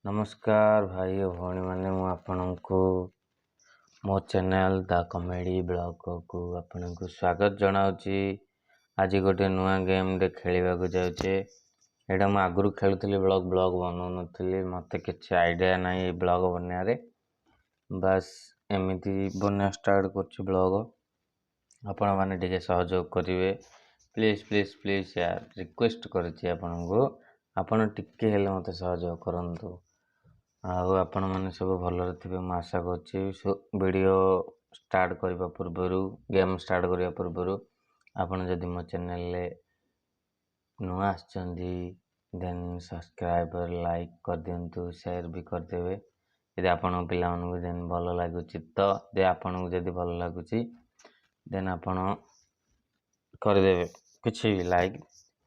ନମସ୍କାର ଭାଇ ଓ ଭଉଣୀମାନେ, ମୁଁ ଆପଣଙ୍କୁ ମୋ ଚ୍ୟାନେଲ୍ ଦ କମେଡ଼ି ବ୍ଲଗ୍କୁ ଆପଣଙ୍କୁ ସ୍ୱାଗତ ଜଣାଉଛି। ଆଜି ଗୋଟେ ନୂଆ ଗେମ୍ଟେ ଖେଳିବାକୁ ଯାଉଛେ। ଏଇଟା ମୁଁ ଆଗରୁ ଖେଳୁଥିଲି, ବ୍ଲଗ୍ ବନାଉନଥିଲି। ମୋତେ କିଛି ଆଇଡ଼ିଆ ନାହିଁ ଏଇ ବ୍ଲଗ୍ ବନେଇବାରେ। ବାସ୍, ଏମିତି ବନେଇବା ଷ୍ଟାର୍ଟ କରୁଛି ବ୍ଲଗ୍। ଆପଣମାନେ ଟିକେ ସହଯୋଗ କରିବେ, ପ୍ଲିଜ୍ ପ୍ଲିଜ୍ ପ୍ଲିଜ୍ ୟାର, ରିକ୍ୱେଷ୍ଟ କରୁଛି ଆପଣଙ୍କୁ, ଆପଣ ଟିକେ ହେଲେ ମୋତେ ସହଯୋଗ କରନ୍ତୁ। ଆଉ ଆପଣମାନେ ସବୁ ଭଲରେ ଥିବେ ମୁଁ ଆଶା କରୁଛି। ଭିଡ଼ିଓ ଷ୍ଟାର୍ଟ କରିବା ପୂର୍ବରୁ, ଗେମ୍ ଷ୍ଟାର୍ଟ କରିବା ପୂର୍ବରୁ, ଆପଣ ଯଦି ମୋ ଚ୍ୟାନେଲରେ ନୂଆ ଆସିଛନ୍ତି, ଦେନ୍ ସବସ୍କ୍ରାଇବ୍, ଲାଇକ୍ କରିଦିଅନ୍ତୁ, ସେୟାର ବି କରିଦେବେ। ଯଦି ଆପଣଙ୍କ ପିଲାମାନଙ୍କୁ ଦେନ୍ ଭଲ ଲାଗୁଛି ତ, ଯଦି ଆପଣଙ୍କୁ ଯଦି ଭଲ ଲାଗୁଛି, ଦେନ୍ ଆପଣ କରିଦେବେ କିଛି ଲାଇକ୍।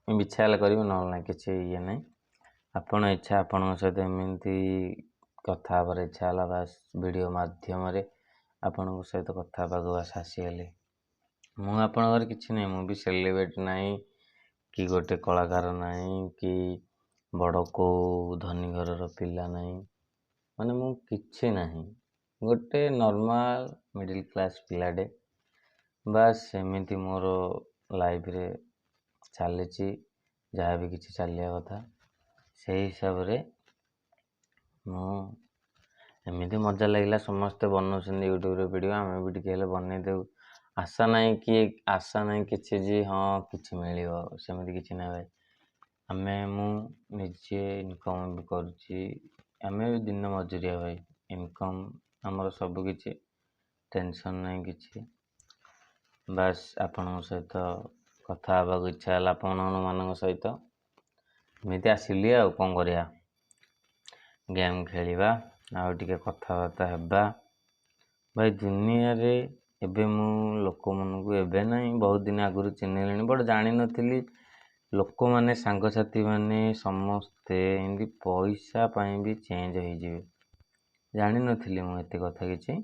ଇଚ୍ଛା ହେଲେ କରିବେ, ନହେଲେ ନାହିଁ, କିଛି ଇଏ ନାହିଁ, ଆପଣ ଇଚ୍ଛା। ଆପଣଙ୍କ ସହିତ ଏମିତି କଥା ହେବାର ଇଚ୍ଛା ହେଲା, ବାସ୍ ଭିଡ଼ିଓ ମାଧ୍ୟମରେ ଆପଣଙ୍କ ସହିତ କଥା ହେବାକୁ ବାସ୍ ଆସିଗଲି ମୁଁ। ଆପଣଙ୍କର କିଛି ନାହିଁ, ମୁଁ ବି ସେଲିବ୍ରିଟି ନାହିଁ କି ଗୋଟେ କଳାକାର ନାହିଁ କି ବଡ଼ କେଉଁ ଧନୀ ଘରର ପିଲା ନାହିଁ। ମାନେ ମୁଁ କିଛି ନାହିଁ, ଗୋଟେ ନର୍ମାଲ ମିଡ଼ିଲ୍ କ୍ଲାସ୍ ପିଲାଟେ। ବାସ୍, ସେମିତି ମୋର ଲାଇଫରେ ଚାଲିଛି, ଯାହା ବି କିଛି ଚାଲିବା କଥା। ସେଇ ହିସାବରେ ମୁଁ ଏମିତି ମଜା ଲାଗିଲା, ସମସ୍ତେ ବନଉଛନ୍ତି ୟୁଟ୍ୟୁବରେ ଭିଡ଼ିଓ, ଆମେ ବି ଟିକେ ହେଲେ ବନେଇଦେବୁ। ଆଶା ନାହିଁ କି, ଆଶା ନାହିଁ କିଛି ଯେ ହଁ କିଛି ମିଳିବ, ସେମିତି କିଛି ନାହିଁ ଭାଇ। ଆମେ ମୁଁ ନିଜେ ଇନକମ୍ ବି କରୁଛି। ଆମେ ବି ଦିନ ମଜୁରିଆ ଭାଇ, ଇନକମ୍ ଆମର ସବୁ କିଛି, ଟେନସନ୍ ନାହିଁ କିଛି। ବାସ୍, ଆପଣଙ୍କ ସହିତ କଥା ହେବାକୁ ଇଚ୍ଛା ହେଲା, ଆପଣମାନଙ୍କ ସହିତ ଏମିତି ଆସିଲି। ଆଉ କ'ଣ କରିବା? ଗେମ୍ ଖେଳିବା ଆଉ ଟିକେ କଥାବାର୍ତ୍ତା ହେବା। ଭାଇ, ଦୁନିଆରେ ଏବେ ମୁଁ ଲୋକମାନଙ୍କୁ ଏବେ ନାହିଁ, ବହୁତ ଦିନ ଆଗରୁ ଚିହ୍ନିଲିଣି, ବଟ୍ ଜାଣିନଥିଲି ଲୋକମାନେ, ସାଙ୍ଗସାଥିମାନେ ସମସ୍ତେ ଏମିତି ପଇସା ପାଇଁ ବି ଚେଞ୍ଜ ହେଇଯିବେ। ଜାଣିନଥିଲି ମୁଁ ଏତେ କଥା କିଛି।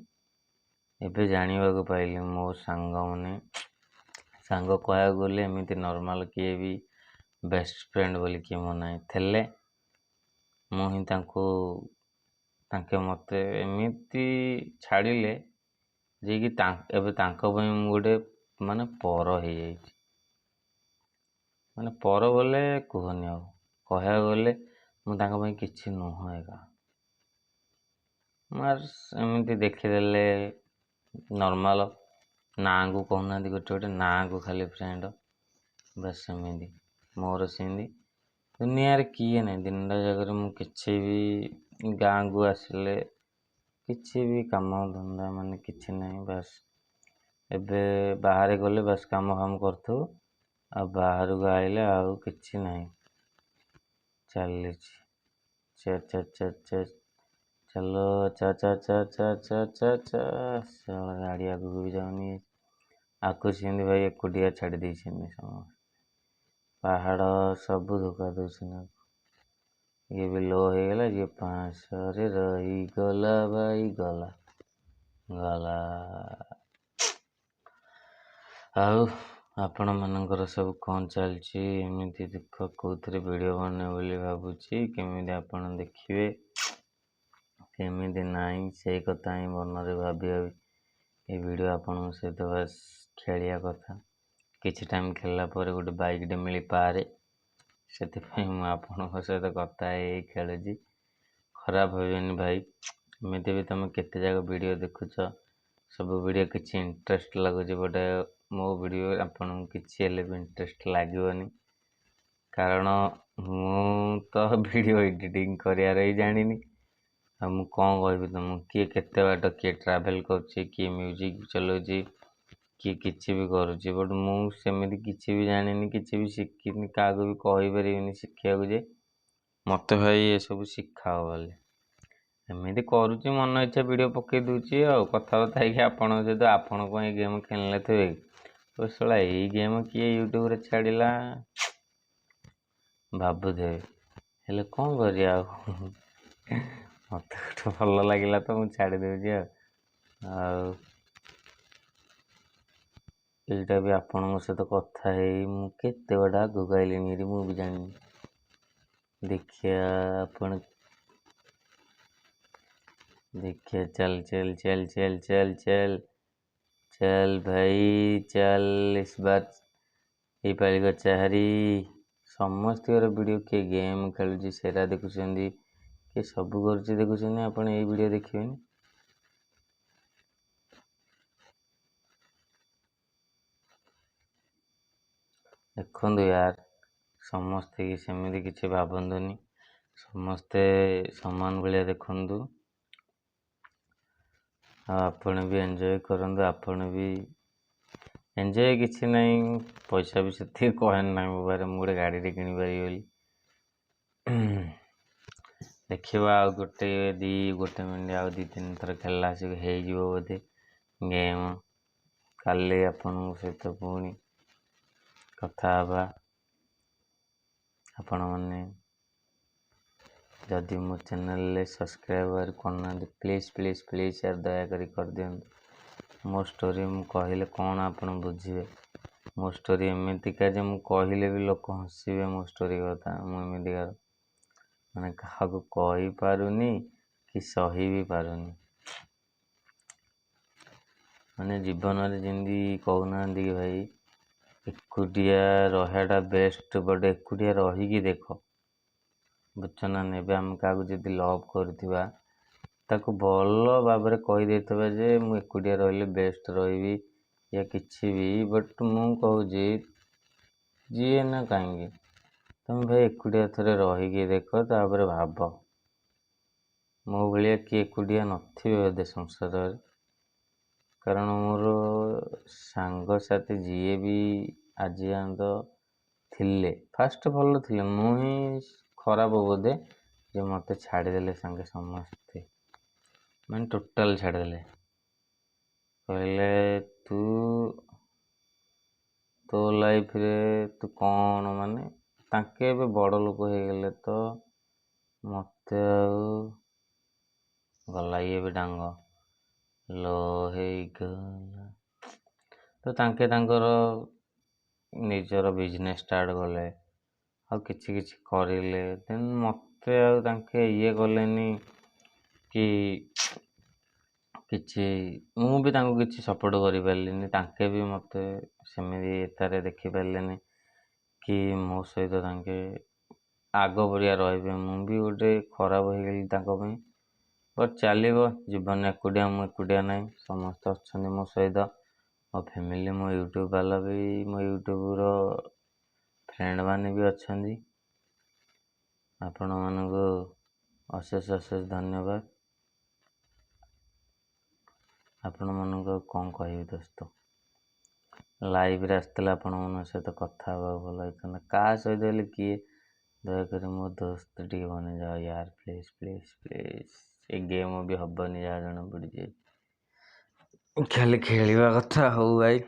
ଏବେ ଜାଣିବାକୁ ପାଇଲି। ମୋ ସାଙ୍ଗମାନେ, ସାଙ୍ଗ କହିବାକୁ ଗଲେ ଏମିତି ନର୍ମାଲ୍ କିଏ ବି ବେଷ୍ଟ ଫ୍ରେଣ୍ଡ ବୋଲି କିଏ ମୋ ନାହିଁ। ଥିଲେ ମୁଁ ହିଁ ତାଙ୍କୁ, ତାଙ୍କେ ମୋତେ ଏମିତି ଛାଡ଼ିଲେ ଯିଏକି ଏବେ ତାଙ୍କ ପାଇଁ ମୁଁ ଗୋଟେ ମାନେ ପର ହେଇଯାଇଛି। ମାନେ ପର ବୋଲେ କୁହନି ଆଉ, କହିବାକୁ ଗଲେ ମୁଁ ତାଙ୍କ ପାଇଁ କିଛି ନୁହଁ ଏକା। ଏମିତି ଦେଖିଦେଲେ ନର୍ମାଲ ନାଁକୁ କହୁନାହାନ୍ତି, ଗୋଟେ ଗୋଟେ ନାଁକୁ ଖାଲି ଫ୍ରେଣ୍ଡ, ବାସ୍ ସେମିତି ମୋର ସେମିତି ଦୁନିଆରେ କିଏ ନାହିଁ। ଦିନଟା ଜାଗାରେ ମୁଁ କିଛି ବି, ଗାଁକୁ ଆସିଲେ କିଛି ବି କାମ ଧନ୍ଦା ମାନେ କିଛି ନାହିଁ। ବାସ୍, ଏବେ ବାହାରେ ଗଲେ ବାସ୍ କାମ ଫାମ କରୁଥିବୁ, ଆଉ ବାହାରକୁ ଆଇଲେ ଆଉ କିଛି ନାହିଁ। ଚାଲିଛି ଚା ଚା ଚା ଚା, ଚାଲ ଚା ଚା ଚା ଚା ଚା ଚା ଚା। ଗାଡ଼ି ଆଗକୁ ବି ଯାଉନି। ଆକୁ ସେମିତି ଭାଇ ଏକୁଟିଆ ଛାଡ଼ି ଦେଇଛନ୍ତି ସମସ୍ତେ। ପାହାଡ଼ ସବୁ ଧୋକା ଦେଉଛନ୍ତି। ଇଏ ବି ଲୋ ହେଇଗଲା, ଇଏ 500ରେ ରହିଗଲା ଭାଇ, ଗଲା ଗଲା। ଆଉ ଆପଣମାନଙ୍କର ସବୁ କ'ଣ ଚାଲିଛି? ଏମିତି ଦୁଃଖ କେଉଁଥିରେ ଭିଡ଼ିଓ ବନେଇବ ବୋଲି ଭାବୁଛି, କେମିତି ଆପଣ ଦେଖିବେ, କେମିତି ନାହିଁ, ସେଇ କଥା ହିଁ ମନରେ ଭାବି ଭାବି ଏ ଭିଡ଼ିଓ ଆପଣଙ୍କ ସହିତ ବାସ୍ ଖେଳିବା କଥା। କିଛି ଟାଇମ୍ ଖେଳିଲା ପରେ ଗୋଟେ ବାଇକ୍ଟେ ମିଳିପାରେ, ସେଥିପାଇଁ ମୁଁ ଆପଣଙ୍କ ସହିତ କଥା ହେଇ ହେଇ ଖେଳୁଛି। ଖରାପ ଭାବିବେନି ଭାଇ। ଏମିତି ବି ତୁମେ କେତେ ଯାକ ଭିଡ଼ିଓ ଦେଖୁଛ, ସବୁ ଭିଡ଼ିଓ କିଛି ଇଣ୍ଟରେଷ୍ଟ ଲାଗୁଛି, ବଟ୍ ମୋ ଭିଡ଼ିଓ ଆପଣଙ୍କୁ କିଛି ହେଲେ ବି ଇଣ୍ଟରେଷ୍ଟ ଲାଗିବନି, କାରଣ ମୁଁ ତ ଭିଡ଼ିଓ ଏଡ଼ିଟିଂ କରିବାର ହିଁ ଜାଣିନି। ଆଉ ମୁଁ କ'ଣ କହିବି ତୁମକୁ? କିଏ କେତେ ବାଟ, କିଏ ଟ୍ରାଭେଲ୍ କରୁଛି, କିଏ ମ୍ୟୁଜିକ୍ ଚଲାଉଛି, କିଏ କିଛି ବି କରୁଛି, ବଟ୍ ମୁଁ ସେମିତି କିଛି ବି ଜାଣିନି, କିଛି ବି ଶିଖିନି, କାହାକୁ ବି କହିପାରିବିନି ଶିଖିବାକୁ ଯେ ମୋତେ ଭାଇ ଏସବୁ ଶିଖାଅ ବୋଲି। ଏମିତି କରୁଛି, ମନ ଇଚ୍ଛା ଭିଡ଼ିଓ ପକାଇ ଦେଉଛି ଆଉ କଥାବାର୍ତ୍ତା ହେଇକି ଆପଣଙ୍କ ସହିତ। ଆପଣ କ'ଣ ଏଇ ଗେମ୍ ଖେଳିନଥିବେ କି? ଓ ଶଳା, ଏଇ ଗେମ୍ କିଏ ୟୁଟ୍ୟୁବରେ ଛାଡ଼ିଲା ଭାବୁଥିବେ। ହେଲେ କ'ଣ କରିବା ଆଉ? ମୋତେ ଗୋଟେ ଭଲ ଲାଗିଲା ତ ମୁଁ ଛାଡ଼ି ଦେଉଛି। ଆଉ ଏଇଟା ବି ଆପଣଙ୍କ ସହିତ କଥା ହେଇ ମୁଁ କେତେ ବାଟ ଆଗକୁ ଆଇଲିଣି ହେରି ମୁଁ ବି ଜାଣିନି। ଦେଖିବା ଆପଣ ଦେଖିଆ, ଚାଲ ଚାଲ ଚାଲ ଚାଲ ଚାଲ ଚାଲ ଚାଲ ଭାଇ ଚାଲ। ଇସ୍ ବାର ଏଇ ପାଳିକ ଚାହାରି ସମସ୍ତଙ୍କର ଭିଡ଼ିଓ, କିଏ ଗେମ୍ ଖେଳୁଛି ସେରା ଦେଖୁଛନ୍ତି, କିଏ ସବୁ କରୁଛି ଦେଖୁଛନ୍ତି, ଆପଣ ଏଇ ଭିଡ଼ିଓ ଦେଖିବେନି? ଦେଖନ୍ତୁ ୟାର, ସମସ୍ତେ କି ସେମିତି କିଛି ଭାବନ୍ତୁନି, ସମସ୍ତେ ସମାନ ଭଳିଆ ଦେଖନ୍ତୁ ଆଉ ଆପଣ ବି ଏନ୍ଜୟ କରନ୍ତୁ। ଆପଣ ବି ଏନ୍ଜୟ କିଛି ନାହିଁ, ପଇସା ବି ସେତିକି କଏନ୍ ନାହିଁ ମୋ ପାଖରେ ମୁଁ ଗୋଟେ ଗାଡ଼ିଟେ କିଣିପାରିବି ବୋଲି। ଦେଖିବା ଆଉ ଗୋଟେ ଦୁଇ ଗୋଟେ ମିନିଟ୍, ଆଉ 2 3 ଥର ଖେଳିଲା ଆସିକି ହେଇଯିବ ବୋଧେ ଗେମ୍। କାଲି ଆପଣଙ୍କ ସହିତ ପୁଣି କଥା ହେବା। ଆପଣମାନେ ଯଦି ମୋ ଚ୍ୟାନେଲରେ ସବସ୍କ୍ରାଇବର୍ କରିନାହାନ୍ତି, ପ୍ଲିଜ୍ ପ୍ଲିଜ୍ ପ୍ଲିଜ୍ ୟାର, ଦୟାକରି କରିଦିଅନ୍ତୁ। ମୋ ଷ୍ଟୋରି ମୁଁ କହିଲେ କ'ଣ ଆପଣ ବୁଝିବେ? ମୋ ଷ୍ଟୋରି ଏମିତିକା ଯେ ମୁଁ କହିଲେ ବି ଲୋକ ହସିବେ ମୋ ଷ୍ଟୋରି କଥା। ମୁଁ ଏମିତିକା ମାନେ କାହାକୁ କହିପାରୁନି କି ସହି ବି ପାରୁନି। ମାନେ ଜୀବନରେ ଯେମିତି କହୁନାହାନ୍ତି କି ଭାଇ ଏକୁଟିଆ ରହିବାଟା ବେଷ୍ଟ, ବଟ୍ ଏକୁଟିଆ ରହିକି ଦେଖ, ବୁଝୁଛ ନା? ଏବେ ଆମେ କାହାକୁ ଯଦି ଲଭ୍ କରୁଥିବା, ତାକୁ ଭଲ ଭାବରେ କହିଦେଇଥିବା ଯେ ମୁଁ ଏକୁଟିଆ ରହିଲେ ବେଷ୍ଟ ରହିବି ୟା କିଛି ବି, ବଟ୍ ମୁଁ କହୁଛି ଯିଏ ନା କାହିଁକି, ତମେ ଭାଇ ଏକୁଟିଆ ଥରେ ରହିକି ଦେଖ, ତାପରେ ଭାବ। ମୋ ଭଳିଆ କିଏ ଏକୁଟିଆ ନଥିବେ ବୋଧେ ସଂସାରରେ, କାରଣ ମୋର ସାଙ୍ଗସାଥି ଯିଏ ବି ଆଜି ଯାଏଁ ଥିଲେ, ଫାଷ୍ଟ ଭଲ ଥିଲେ, ମୁଁ ହିଁ ଖରାପ ବୋଧେ ଯେ ମୋତେ ଛାଡ଼ିଦେଲେ ସାଙ୍ଗେ ସମସ୍ତେ, ମାନେ ଟୋଟାଲ୍ ଛାଡ଼ିଦେଲେ। କହିଲେ ତୁ ତୋ ଲାଇଫରେ ତୁ କ'ଣ, ମାନେ ତାଙ୍କେ ଏବେ ବଡ଼ ଲୋକ ହେଇଗଲେ ତ ମୋତେ ଆଉ ଗଲା ଇଏ ବି ଡାଙ୍ଗ ଲୋ ହେଇଗଲା ତ ତାଙ୍କେ ତାଙ୍କର ନିଜର ବିଜନେସ୍ ଷ୍ଟାର୍ଟ କଲେ ଆଉ କିଛି କିଛି କରିଲେ। ଦେନ୍ ମୋତେ ଆଉ ତାଙ୍କେ ଇଏ କଲେନି କି କିଛି, ମୁଁ ବି ତାଙ୍କୁ କିଛି ସପୋର୍ଟ କରିପାରିଲିନି, ତାଙ୍କେ ବି ମୋତେ ସେମିତି ଏତାରେ ଦେଖିପାରିଲେନି କି ମୋ ସହିତ ତାଙ୍କେ ଆଗ ପରିକା ରହିବେ। ମୁଁ ବି ଗୋଟେ ଖରାପ ହେଇଗଲି ତାଙ୍କ ପାଇଁ। ବଟ୍ ଚାଲିବ ଜୀବନ, ଏକୁଟିଆ ମୁଁ ଏକୁଟିଆ ନାହିଁ, ସମସ୍ତେ ଅଛନ୍ତି ମୋ ସହିତ, ମୋ ଫ୍ୟାମିଲି, ମୋ ୟୁଟ୍ୟୁବ୍ ବାଲା ବି, ମୋ ୟୁଟ୍ୟୁବ୍ର ଫ୍ରେଣ୍ଡ ମାନେ ବି ଅଛନ୍ତି। ଆପଣମାନଙ୍କୁ ଅଶେଷ ଅଶେଷ ଧନ୍ୟବାଦ। ଆପଣମାନଙ୍କୁ ଆଉ କ'ଣ କହିବି ଦୋସ୍ତ? ଲାଇଭ୍ରେ ଆସିଥିଲେ ଆପଣମାନଙ୍କ ସହିତ କଥା ହେବାକୁ ଭଲ ହେଇଥାନ୍ତା, କାହା ସହିତ ହେଲେ କିଏ ଦୟାକରି ମୋ ଦୋସ୍ତ ଟିକେ ବନିଯାଅ ୟାର, ପ୍ଲିଜ୍ ପ୍ଲିଜ୍ ପ୍ଲିଜ୍। ଏ ଗେମ୍ ବି ହେବନି ଯାହା ଜଣାପଡ଼ିଛି, ଖାଲି ଖେଳିବା କଥା। ହଉ ଭାଇ।